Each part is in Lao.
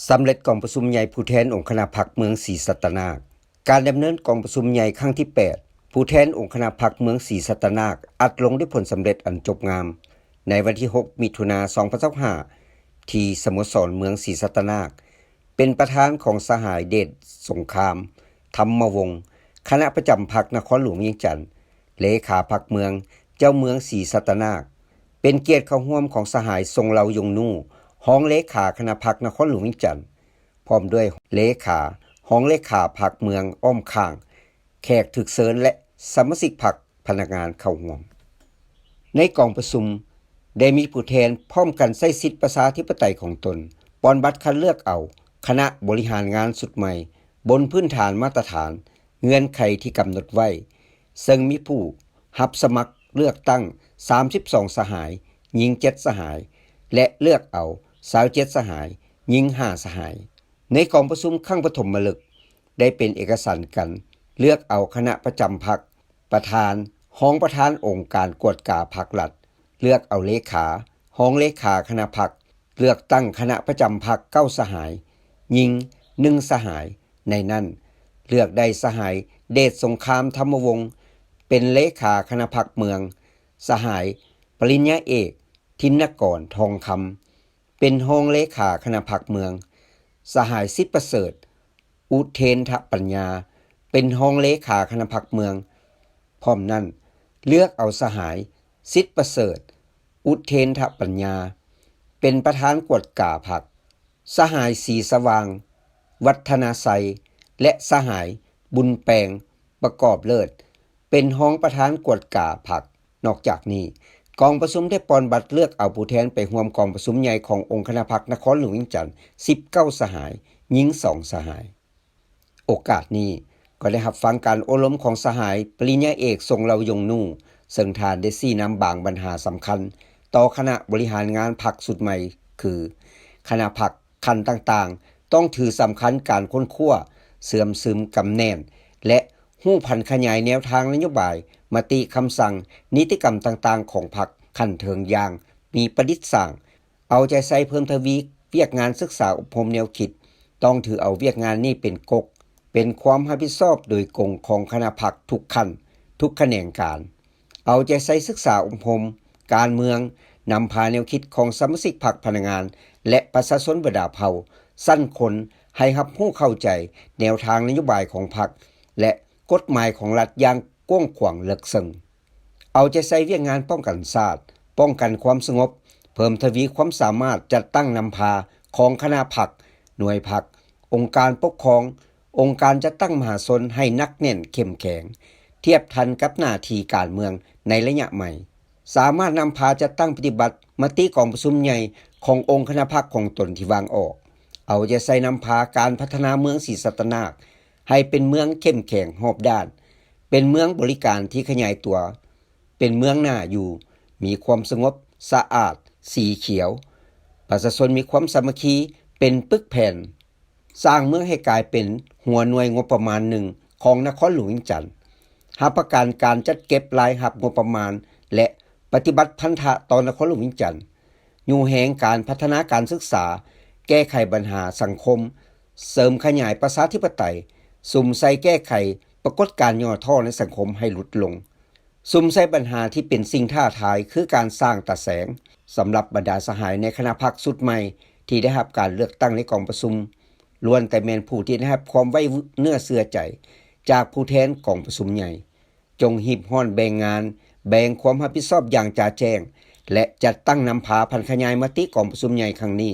ສຳເລັດກອງປະຊຸມໃຫຍ່ຜູ້ແທນອົງຄະນະພັກເມືອງສີສັດຕະນາກ. ການດຳເນີນກອງປະຊຸມໃຫຍ່ຄັ້ງທີແປດ ຜູ້ແທນອົງຄະນະພັກເມືອງສີສັດຕະນາກ ອັດລົງດ້ວຍຜົນສຳເລັດອັນຈົບງາມ ໃນວັນທີຫົກ ມິຖຸນາ ສອງພັນຊາວຫ້າ ທີ່ສະໂມສອນເມືອງສີສັດຕະນາກ ເປັນປະທານຂອງສະຫາຍ ເດດສົງຄາມ ທຳມະວົງ ຄະນະປະຈຳພັກນະຄອນຫຼວງວຽງຈັນ, ເລຂາພັກເມືອງ, ເຈົ້າເມືອງສີສັດຕະນາກ, ເປັນກຽດເຂົ້າຮ່ວມຂອງສະຫາຍ ຊົງເລົາ ຢົງນູ ຮອງເລຂາຄະນະພັກນະຄອນຫຼວງວຽງຈັນ, ພ້ອມດ້ວຍເລຂາ, ຮອງເລຂາພັກເມືອງອ້ອມຂ້າງ, ແຂກຖືກເຊີນ ແລະ ສະມາຊິກພັກ, ພະນັກງານເຂົ້າຮ່ວມ. ໃນກອງປະຊຸມ ໄດ້ມີຜູ້ແທນພ້ອມກັນໃຊ້ສິດປະຊາທິປະໄຕຂອງຕົນ ປ່ອນບັດຄັດເລືອກເອົາຄະນະບໍລິຫານງານຊຸດໃໝ່ ບົນພື້ນຖານມາດຕະຖານເງື່ອນໄຂທີ່ກຳນົດໄວ້, ເຊິ່ງມີຜູ້ຮັບສະໝັກເລືອກຕັ້ງ ສາມສິບສອງ ສະຫາຍ, ຍິງ ເຈັດ ສະຫາຍ ແລະ ເລືອກເອົາ ຊາວເຈັດ ສະຫາຍ, ຍິງ ຫ້າ ສະຫາຍ. ໃນກອງປະຊຸມຄັ້ງປະຖົມມະລຶກ ໄດ້ເປັນເອກະສັນກັນເລືອກເອົາຄະນະປະຈຳພັກ, ປະທານ, ຮອງປະທານອົງການກວດກາພັກລັດ, ເລືອກເອົາເລຂາ, ຮອງເລຂາຄະນະພັກ, ເລືອກຕັ້ງຄະນະປະຈຳພັກ ເກົ້າ ສະຫາຍ, ຍິງ ໜຶ່ງ ສະຫາຍ. ໃນນັ້ນ ເລືອກໄດ້ສະຫາຍ ເດດສົງຄາມ ທຳມະວົງ ເປັນເລຂາຄະນະພັກເມືອງ, ສະຫາຍ ປະລິນຍາເອກ ທິນນະກອນ ທອງຄຳ ເປັນຮອງເລຂາຄະນະພັກເມືອງ, ສະຫາຍ ສິດປະເສີດ ອຸເທນທະປັນຍາ ເປັນຮອງເລຂາຄະນະພັກເມືອງ. ພ້ອມນັ້ນ ເລືອກເອົາສະຫາຍ ສິດປະເສີດ ອຸເທນທະປັນຍາ ເປັນປະທານກວດກາພັກ, ສະຫາຍ ສີສະຫວ່າງ ວັດທະນາໄຊ ແລະ ສະຫາຍ ບຸນແປງ ປະກອບເລີດ ເປັນຮອງປະທານກວດກາພັກ. ນອກຈາກນີ້, ກອງປະຊຸມໄດ້ປ່ອນບັດເລືອກເອົາຜູ້ແທນໄປຮ່ວມກອງປະຊຸມໃຫຍ່ຂອງອົງຄະນະພັກນະຄອນຫຼວງວຽງຈັນ ສິບເກົ້າ ສະຫາຍ, ຍິງ ສອງ ສະຫາຍ. ໂອກາດນີ້ກໍໄດ້ຮັບຟັງການໂອ້ລົມຂອງສະຫາຍປະລິນຍາເອກ ຊົງເລົາ ຢົງນູ, ເຊິ່ງທ່ານໄດ້ຊີ້ນຳບາງບັນຫາສຳຄັນຕໍ່ຄະນະບໍລິຫານງານພັກຊຸດໃໝ່ ຄື ຄະນະພັກ ຂັ້ນຕ່າງໆ ຕ້ອງຖືສຳຄັນການຄົ້ນຄວ້າ, ເຊື່ອມຊຶມ, ກຳແໜ້ນ ແລະ ຮູ້ຜັນຂະຫຍາຍແນວທາງນະໂຍບາຍ, ມະຕິ, ຄຳສັ່ງ, ນິຕິກຳຕ່າງໆຂອງພັກຂັ້ນເທິງຢ່າງມີປະດິດສ້າງ, ເອົາໃຈໃສ່ເພີ່ມທະວີວຽກງານສຶກສາອົບຮົມແນວຄິດ, ຕ້ອງຖືເອົາວຽກງານນີ້ເປັນກົກ, ເປັນຄວາມຮັບຜິດຊອບໂດຍກົງຂອງຄະນະພັກທຸກຂັ້ນ, ທຸກຂະແໜງການ. ເອົາໃຈໃສ່ສຶກສາອົບຮົມການເມືອງ, ນຳພາແນວຄິດຂອງສະມາຊິກພັກ, ພະນັກງານ ແລະ ປະຊາຊົນບັນດາເຜົ່າ, ຊັ້ນຄົນ ໃຫ້ຮັບຮູ້ເຂົ້າໃຈແນວທາງນະໂຍບາຍຂອງພັກ ແລະ ກົດໝາຍຂອງລັດຢ່າງກວ້າງຂວາງເລິກເຊິ່ງ. ເອົາໃຈໃສ່ວຽກງານປ້ອງກັນຊາດ, ປ້ອງກັນຄວາມສະຫງົບ, ເພີ່ມທະວີຄວາມສາມາດຈັດຕັ້ງນຳພາຂອງຄະນະພັກ, ໜ່ວຍພັກ, ອົງການປົກຄອງ, ອົງການຈັດຕັ້ງມະຫາຊົນໃຫ້ໜັກແໜ້ນເຂັ້ມແຂງ, ທຽບທັນກັບໜ້າທີ່ການເມືອງໃນໄລຍະໃໝ່, ສາມາດນຳພາຈັດຕັ້ງປະຕິບັດມະຕິກອງປະຊຸມໃຫຍ່ຂອງອົງຄະນະພັກຂອງຕົນທີ່ວາງອອກ. ເອົາໃຈໃສ່ນຳພາການພັດທະນາເມືອງສີສັດຕະນາກໃຫ້ເປັນເມືອງເຂັ້ມແຂງຮອບດ້ານ, ເປັນເມືອງບໍລິການທີ່ຂະຫຍາຍຕົວ, ເປັນເມືອງໜ້າຢູ່, ມີຄວາມສະຫງົບ, ສະອາດ, ສີຂຽວ, ປະຊາຊົນມີຄວາມສາມັກຄີ, ເປັນປຶກແຜ່ນ, ສ້າງເມືອງໃຫ້ກາຍເປັນຫົວໜ່ວຍງົບປະມານໜຶ່ງຂອງນະຄອນຫຼວງວຽງຈັນ, ຮັບປະກັນການຈັດເກັບລາຍຮັບງົບປະມານ ແລະ ປະຕິບັດພັນທະຕໍ່ນະຄອນຫຼວງວຽງຈັນ, ຍູ້ແຮງການພັດທະນາການສຶກສາ, ແກ້ໄຂບັນຫາສັງຄົມ, ເສີມຂະຫຍາຍປະຊາທິປະໄຕ, ສຸມໃສ່ແກ້ໄຂປາກົດການຫຍໍ້ທໍ້ໃນສັງຄົມໃຫ້ຫຼຸດລົງ. ສຸມໃສ່ບັນຫາທີ່ເປັນສິ່ງທ້າທາຍ ຄືການສ້າງຕາແສງ. ສຳລັບບັນດາສະຫາຍໃນຄະນະພັກຊຸດໃໝ່ທີ່ໄດ້ຮັບການເລືອກຕັ້ງໃນກອງປະຊຸມ ລ້ວນແຕ່ແມ່ນຜູ້ທີ່ໄດ້ຮັບຄວາມໄວ້ເນື້ອເຊື່ອໃຈຈາກຜູ້ແທນກອງປະຊຸມໃຫຍ່. ຈົ່ງຮີບຮ້ອນແບ່ງງານ, ແບ່ງຄວາມຮັບຜິດຊອບຢ່າງຈະແຈ້ງ ແລະ ຈັດຕັ້ງນຳພາຜັນຂະຫຍາຍມະຕິກອງປະຊຸມໃຫຍ່ຄັ້ງນີ້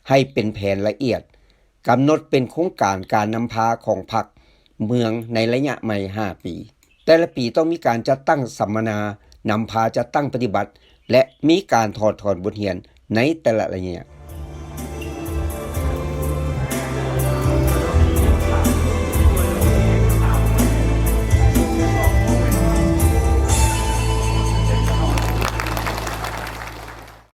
ໃຫ້ເປັນແຜນລະອຽດ, ກຳນົດເປັນໂຄງການການນຳພາຂອງພັກເມືອງໃນໄລຍະໃໝ່ຫ້າປີ. ແຕ່ລະປີຕ້ອງມີການຈັດຕັ້ງສຳມະນາ, ນຳພາຈັດຕັ້ງປະຕິບັດ ແລະ ມີການຖອດຖອນບົດຮຽນໃນແຕ່ລະໄລຍະ.